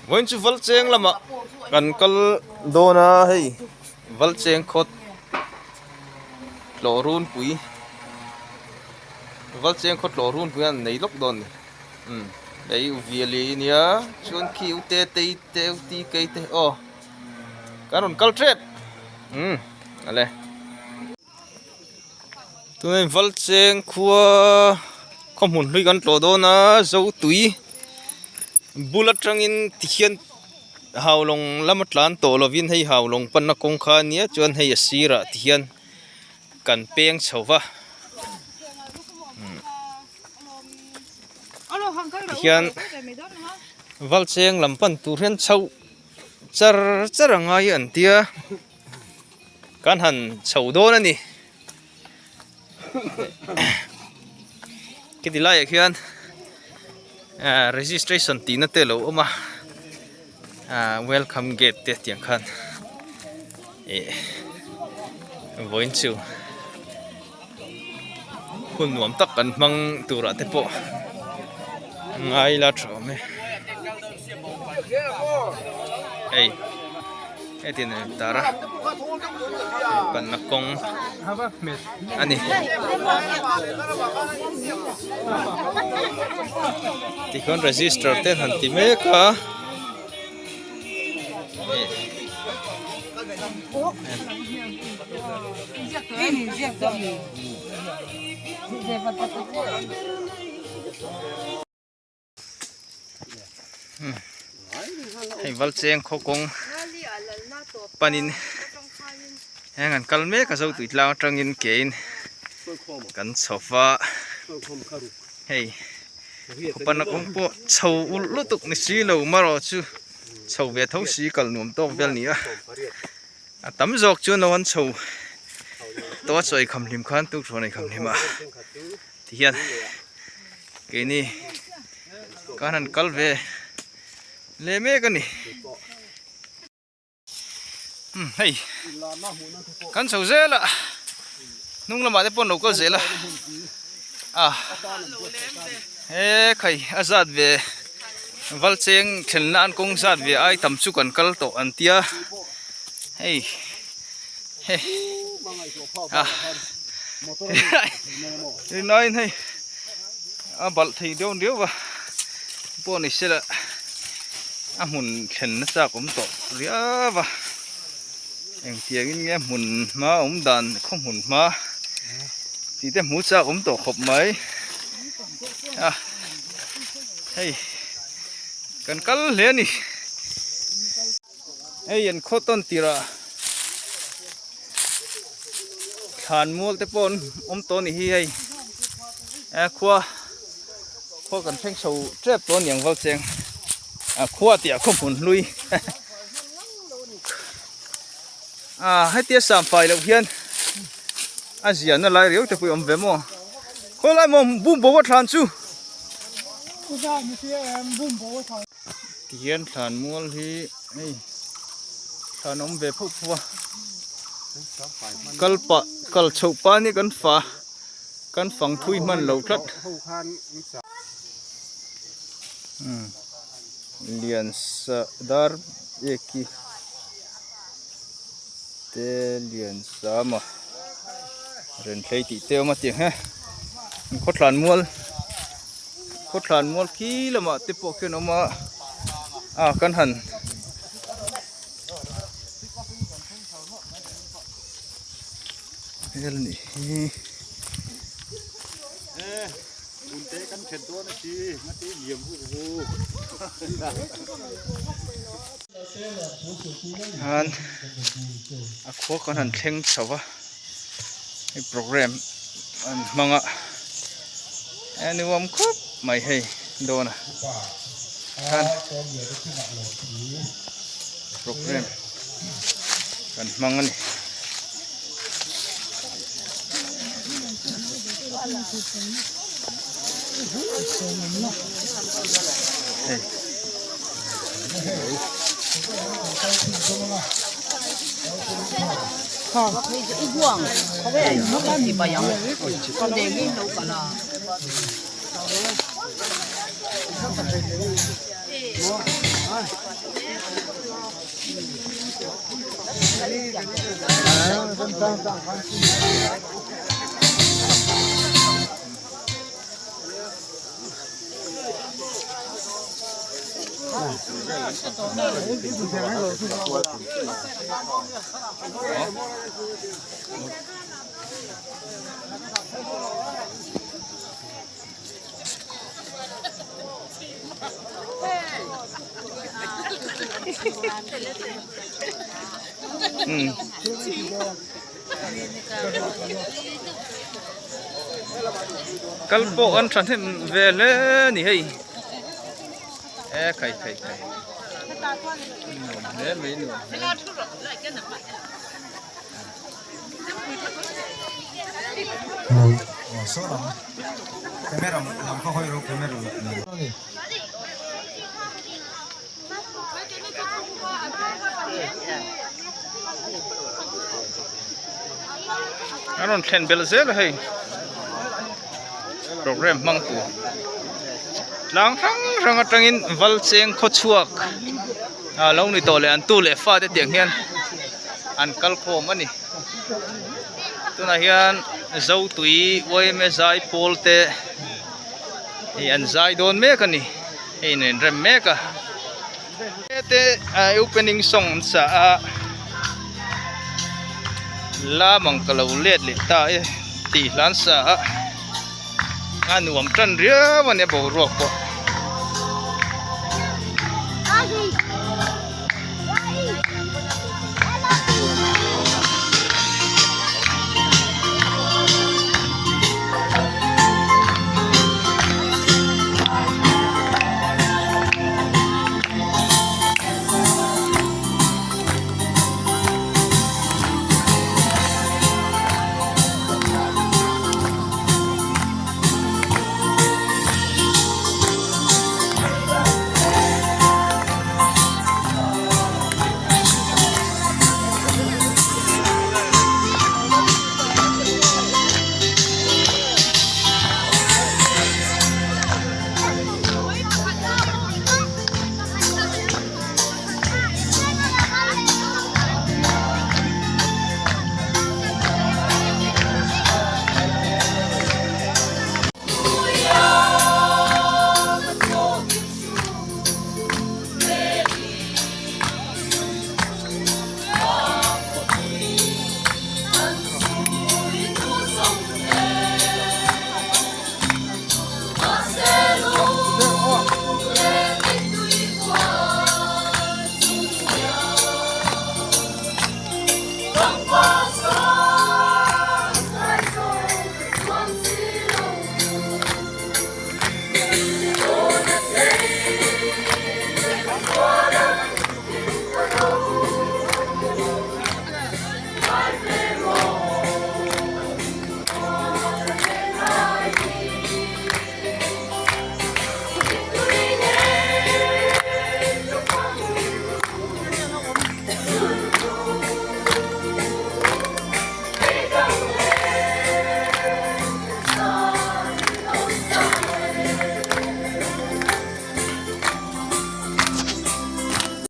Vawiin chu Valcheng lamah kan kal dawn a hei Valcheng khawt tlawh runpui Valcheng khaw tlawh runpui an nei lawk dawn a ni umm hei u Viali nia chuan khi u Tetei te u Tikei te aw kan rawn kal tep umm ale. Tunah Valcheng khua khaw hmun hlui kan tlawh dawn a Zotui bul atangin tikhian haulawng lama tlan tawh lovin hei haulawng panna kawng kha ania chuan hei a sirah tikhian kan peng chho va tikhian Valcheng lam pan tur hian chho char char a ngai an tia. Kan han chho dawn a ni. Khiti laiah khian ah registration tihna te a lo awm a ah welcome gate te tiang khan ih vawiin chu hun nuam tak kan hmang turah te pawh ngai la tha awm e hei. Heti an in tar a panna kawng a ni tikhian register te an han ti mek a Hei Valcheng khaw kawng panin heng an kal mek a zo tui tlang atangin kein kan chho va hei khaw pana kawng pawh chho ulh lutuk ni si lo marawh chu chho ve tho si kal nuam tawk vel a ni a a tam zawk chuan lo an chho tawh a chaw eikham hlim khan tukṭhuan eikham hlim ah. Tihian keini kan han kal ve leh mek a ni. Umm hei kan chho zel a hnung lamah te pawh an lo kal zel a ah he khai a zat ve Valcheng thlenna an kawng zat ve ai tam chu kan kal tawh an tia hei. Hei ah rinaiin hei a balh thei deuh riau a pawh ni sela a hmun thlen na chak awm tawh riau a engtiang in nge hmun hma awm dan khaw hmun hma tih te hmu chak awm tawh khawp mai a hei kan kal hle a ni. Hei an khaw tawn tirah thlan mual te pawh an awm tawh a ni hi hei a khua khua kan thleng chho tep tawh a ni ang Valcheng a khua tih ah khaw hmun hlui a hetia sam fai loh hian a ziahna lai riau te pawh hi a awm ve maw khawilai maw bumbo a thlan chu. Tihian thlan mual hi hei thlan awm ve phauh phauh a kal pah kal chhoh pah ni kan fa kan fang thui hman lo tlat umm lian sa dar eki te lian sa maw renthlei tih te awm a tih ang he khawthlan mual. Khawthlan mual khi lamah te pawh khian a awm a a kan han hel a nih hi. Khan a khua kan han thleng chho a hei program an hmang a e nuam khawp mai hei dawn a khan program kan hmang a ni. Hei. Kal pawh an thahnem ve hle a ni hei e khai khai khai nuam hle mai nuam hle. A rawn thlen belh zel a hei program hmang tur tlang hrang hrang atangin val cheng khaw chhuak a lo ni tawh leh an tu leh fa te tiang hian an kal khawm a ni tunah hian zotui yma zai pawl te hei an zai dawn mek a ni hei in an rem mek a te opening song an sa a lam ang ka lo let leh ta e tih hla an sa a a nuam tan riau a nia boruak pawh.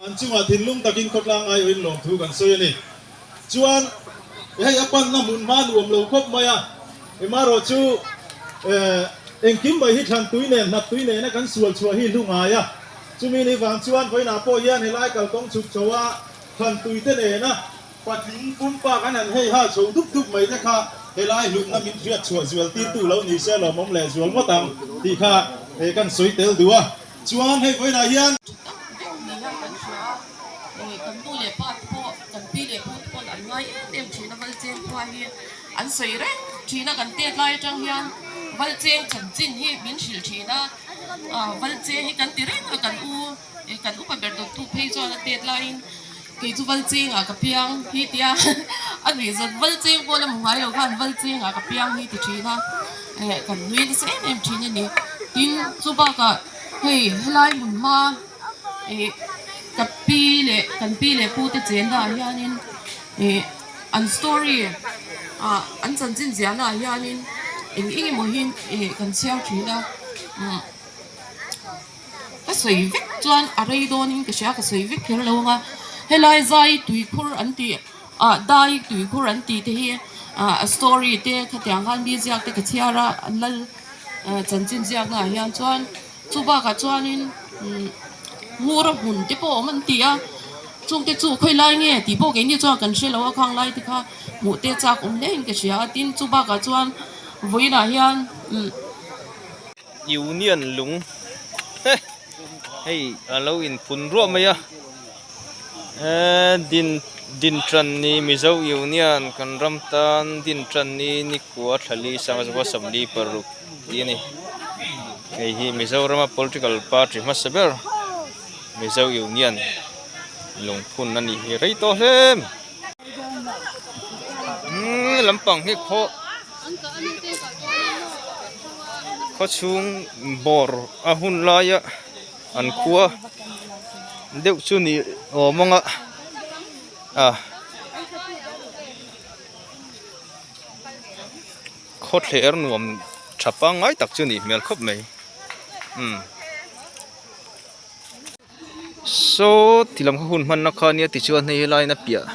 An chungah thinlung takin khawtlang aiawhin lawmthu kan sawi a ni. Chuan hei a panna hmun hma nuam lo khawp mai a, emarawh chu engkim mai hi thlan tui nen hnap tui nena kan sual chhuah hi hlu ngai a. Chumi ni vang chuan vawiinah pawh hian helai kalkawng chhuk chho a thlan tui te nena patling pumpa kan han hei ha chho dup dup mai te kha helai hlutna min hriat chhuah zual tirtu lo ni se lawmawm leh zual ngawt ang tih kha kan sawi tel duh a. Chuan hei vawiinah hian. Tha tak vek ni hian kan hria a, kan nu leh pa te pawh, kan pi leh pu te paw'n an ngai em em thin a, Valcheng khua hi an sawi reng thin a, kan tet lai atang hian Valcheng chanchin hi min hrilh thin a, Valcheng hi kan ti reng a, kan u, kan upa ber dawttu phei chuan a tet laiin kei chu Valchengah ka piang hi tia a nuih zat Valcheng pawh la hmu ngai lo khan Valchengah ka piang hi ti thin a, kan nui nasa em em thin a ni. Tin, chu bakah hei helai hmun hma ih ka pi leh kan pi leh pu te chenna ah hianin ih an story ah an chanchin ziahna ah hianin eng eng emaw hi ih kan chhiar thin a umm ka sawi vek chuan a rei dawnin ka hria ka sawi vek kher lo ang a helai zai tuikhur an tih. Ah dai tuikhur an tih te hi ah a story te khatiang khan mi ziak te ka chhiar a an lal chanchin ziak naah hian chuan chu bakah chuanin umm ngur a hmun te pawh a awm an ti a chung te chu khawi lai nge tih pawh keini chuan kan hre lo a khang lai te kha hmuh te chak awm hle in ka hria a tin chu bakah chuan vawiinah hian umm. Union lung hei a lo inphun ruah mai a eee din din tan ni Mizo Union kan ram tan din tan ni nikua thlali sanga zakua sawmli paruk tih a ni hei hi Mizorama political party hmasa ber Mizo Union lungphun a nih hi rei tawh hle mai umm lampang hi khaw khaw chhung bawr a hun laia an khua deuh chu ni awm ang a ah khawthler nuam tha pangngai tak chu nih hmel khawp mai umm. Saw ti lam kha hun hmanna kha ania tichuan hei helaiin a piah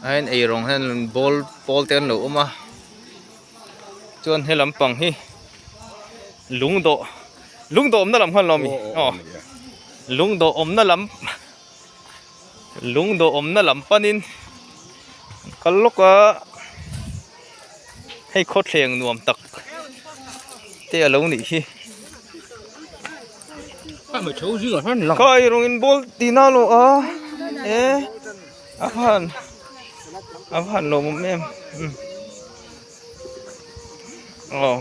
ah hian eirawng hian ball pawl te an lo awm a chuan he lampang hi lungdawh lungdawh awmna lam khan lo ami aw lungdawh awmna lam lungdawh awmna lam panin kal lawk a hei khawthleng nuam tak te a lo nih hi. Khai rawng in ball ti na lo a e a van a van lawm awm em aw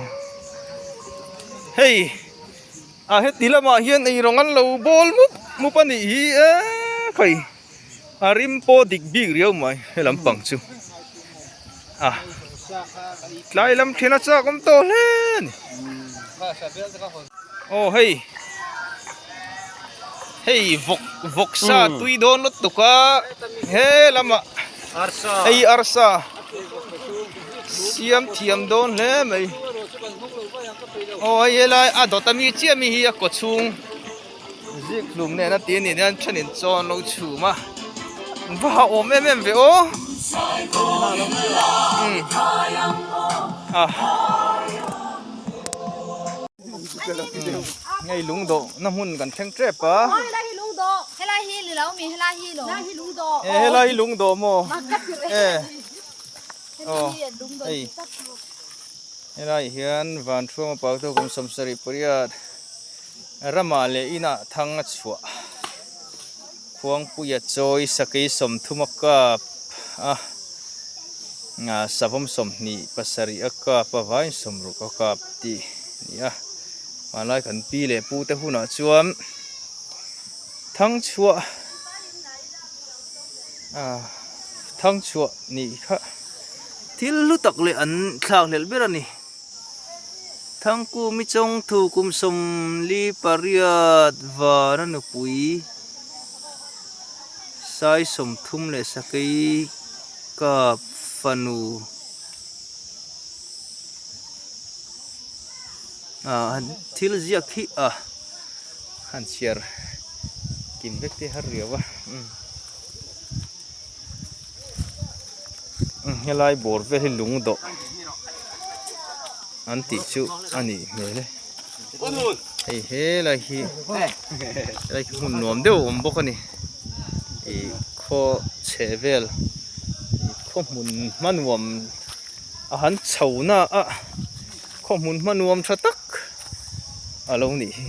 hei a heti lamah hian ei rawng an lo ball mup mup a nih hi e khai a rim pawh dik bik riau mai he lampang chu a tlai lam then a chak awm tawh hle a ni. Aw hei hei vawk vawk sa tui dawn lutuk a he lamah hei arsa siam thiam dawn hle mai aw hei helai a dawt ami chiah mi hi a kaw chhung zik hlum nen a ti a nih hian thenin chaw an lo chhum a va ha awm em em ve aw ah. Hei lungdawh na hmun kan thleng tep a. Helai hi lungdawh. Helai hi ni lo mi helai hi lo. Helai hi lungdawh. E helai hi lungdawh maw? E. Aw. Hei. Helai hian van thuama pau te kum sawmsarih pariat ramah leh inah thang a chhuah. Khuangpuia chawi sakei sawmthum a kap a, savawm 28 a kap a, vain 60 a kap tih a ni a. Hmanlai kan pi leh pu te hunah chuan thangchhuah thangchhuah nih kha thil hlu tak leh an thlakhlelh ber a ni. Thangkumi chawngthu kum 48 vana nupui sai 30 leh sakei kap fanu ah thil ziak hi a han chhiar kim vek te har riau a Helai bawr vel hi lung dawh an tih chu a nih hmel e. Hei helai hi helai hi hmun nuam deuh a awm bawk a ni. Ih khaw chheh vel khaw hmun hma nuam a han chho na a khaw hmun hma nuam tha tak a lo nih hi.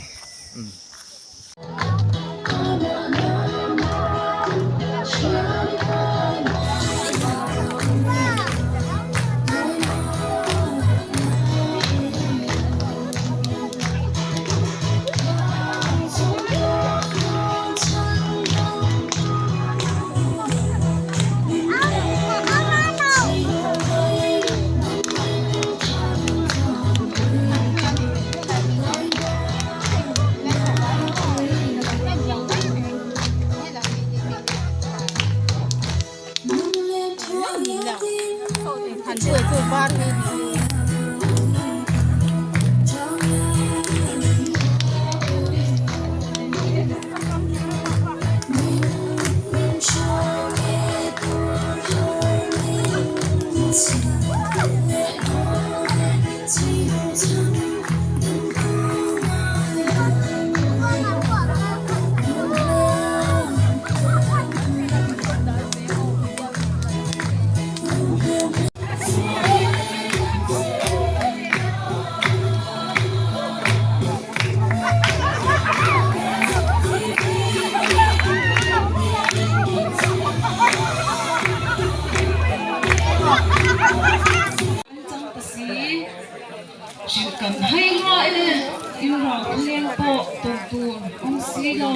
lo.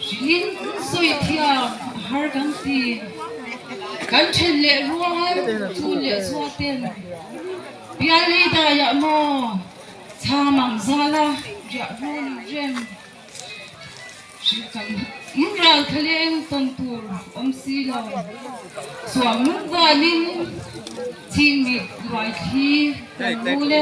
Hrilhin sawi thiam a har kan ti. Kan then leh rual chun leh chhuah ten Pialei daiah maw chham ang zala riah run rem hrilh kan ral thlaleng tawn tur awm si lo. Suam lung valin chingmit luai thli kan rul e.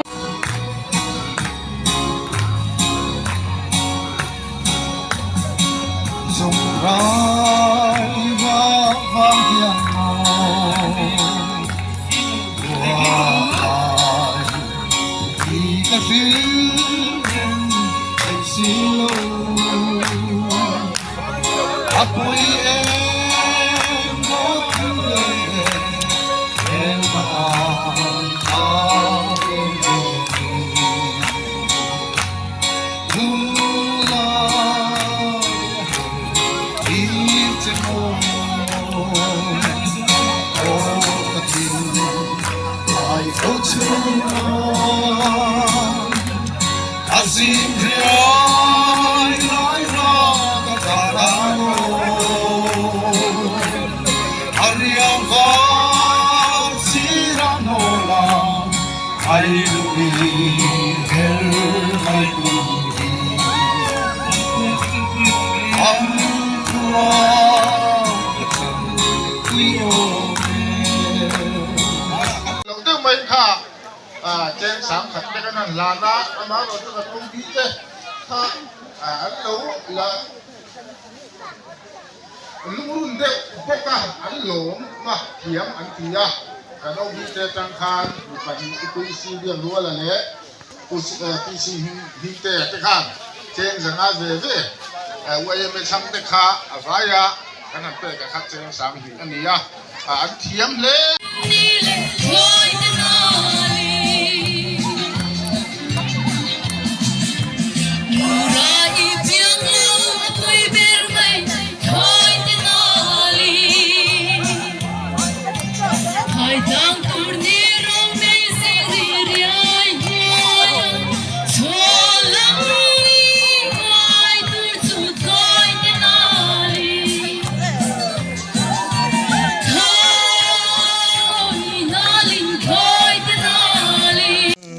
Lo deuh mai kha cheng sang khat te kan han hlan a, amaherawh chu kan OB te kha an lo la lungrun deuh bawk a, an lawm a thiam an ti a, kan OB te atang khan mi pahnih UPC Biakruala leh PC Hmingtea te khan cheng zanga ve ve YMA chhang te kha a vai a, kan han pek a kha cheng sang hnih a ni a, an thiam hle.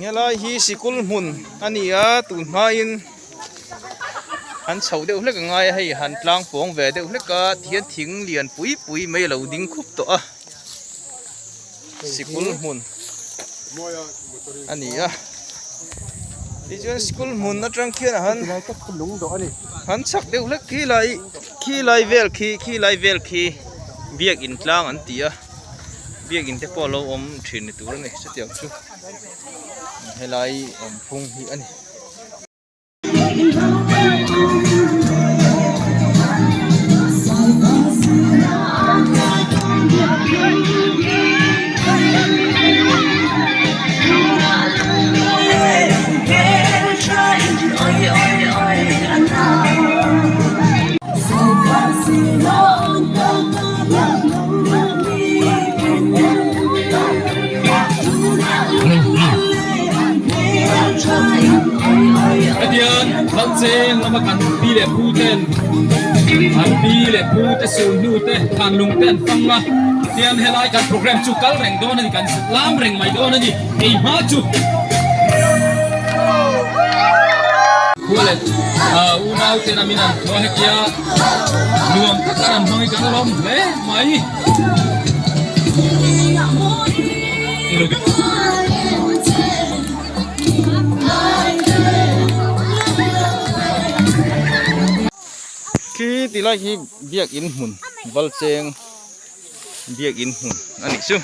Helai hi sikul hmun a ni a tun hmain an chho deuh hlek a ngai a hei han tlang pawng ve deuh hlek a tihian thing lian pui pui mai a lo ding khup tawh a sikul hmun a ni a tichuan sikul hmun atang khian a han han chhak deuh hlek khi lai khi lai vel khi khi lai vel khi biakin tlang an ti a biakin te pawh a lo awm thin ni tur a ni chutiang chu helai awm phung hi a ni. Hetiang Lalcheng lama kan pi leh pu ten an pi leh pu te sul hnu te thlan lung te an fang a tian helai kan program chu kal reng dawn a ni kan lam reng mai dawn a ni ei hma chu khua leh unau ten a min an thaw hetia nuam tak an hmang hi kan lawm hle mai. Khi ti lai hi biakin hmun Valcheng biakin hmun a nih chu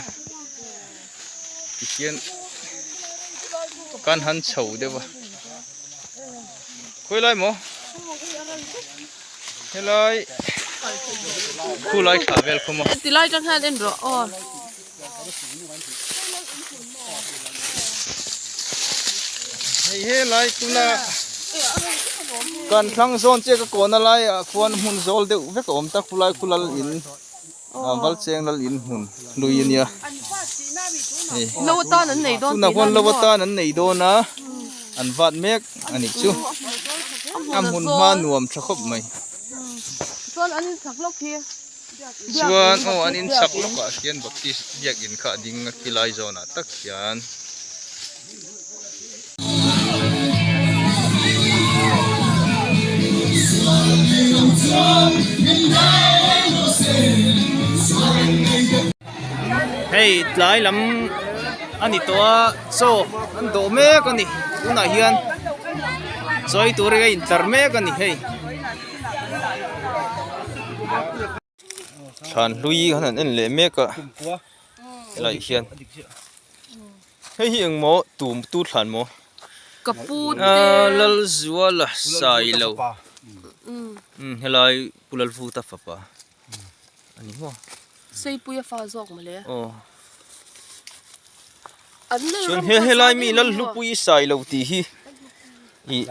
tihian kan han chho deuh a khawilai maw helai khulai thla vel khaw maw. Tilai tang hian en rawh aw. Hei helai tuna kan thlang zawn chiah ka kawhna laiah khuan hmun zawl deuh vek a awm ta khulai khu lal in Valcheng lal in hmun hlui a nia hei tunah khuan lo atan an nei dawn a an vat mek a nih chu. A hmun hma nuam tha khawp mai. Chuan an in chak lawk hi. Chuan aw an in chak lawkah hian Baptist biakin kha a ding a khilai zawnah tak hian. Hei tlai lam a ni tawh a chaw an dawh mek a ni tunah hian chaw ei turin a intlar mek a ni hei. Thlan hlui khan an en leh mek a helai hian hei hi engmaw tum tu thlan maw Ka pu te ahh Lalzuala Sailo umm helai Pu Lalvuta fapa ani maw Seipuia fa zawk mawle aw An lal chuan ram he kha helai zau mi em lal em maw? hlupui Sailo tih hi ih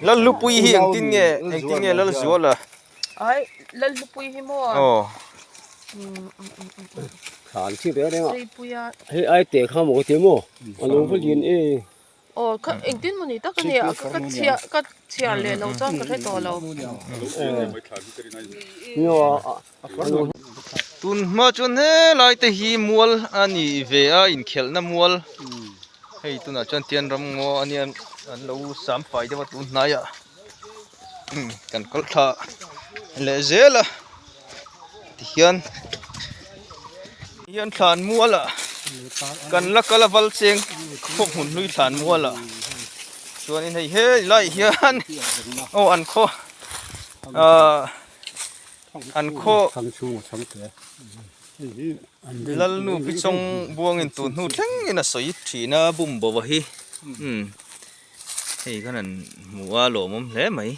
Lalhlupui hi engtin nge engtin nge Lalzuala Ai Lalhlupui hi maw aw Seipuia Aw kha engtin maw ni tak a nia ka chhiar ka chhiar leh lo chuan ka hre tawh lo. Tun hma chuan helai te hi mual a ni ve a inkhelhna mual hei tunah chuan tian ram ngaw a nia an lo sam fai deuh a tun hnaiah kan kal thla leh zel a tihian hian thlan mual ah kan la kal a val cheng khawp hmun hlui thlan mual ah chuanin hei hei laiah hian aw an khaw ahh an khaw Lalnu pi chawng buangin tun hnu thlengin a sawi thin a bum bo a hi umm hei khan an hmu a lawmawm hle mai.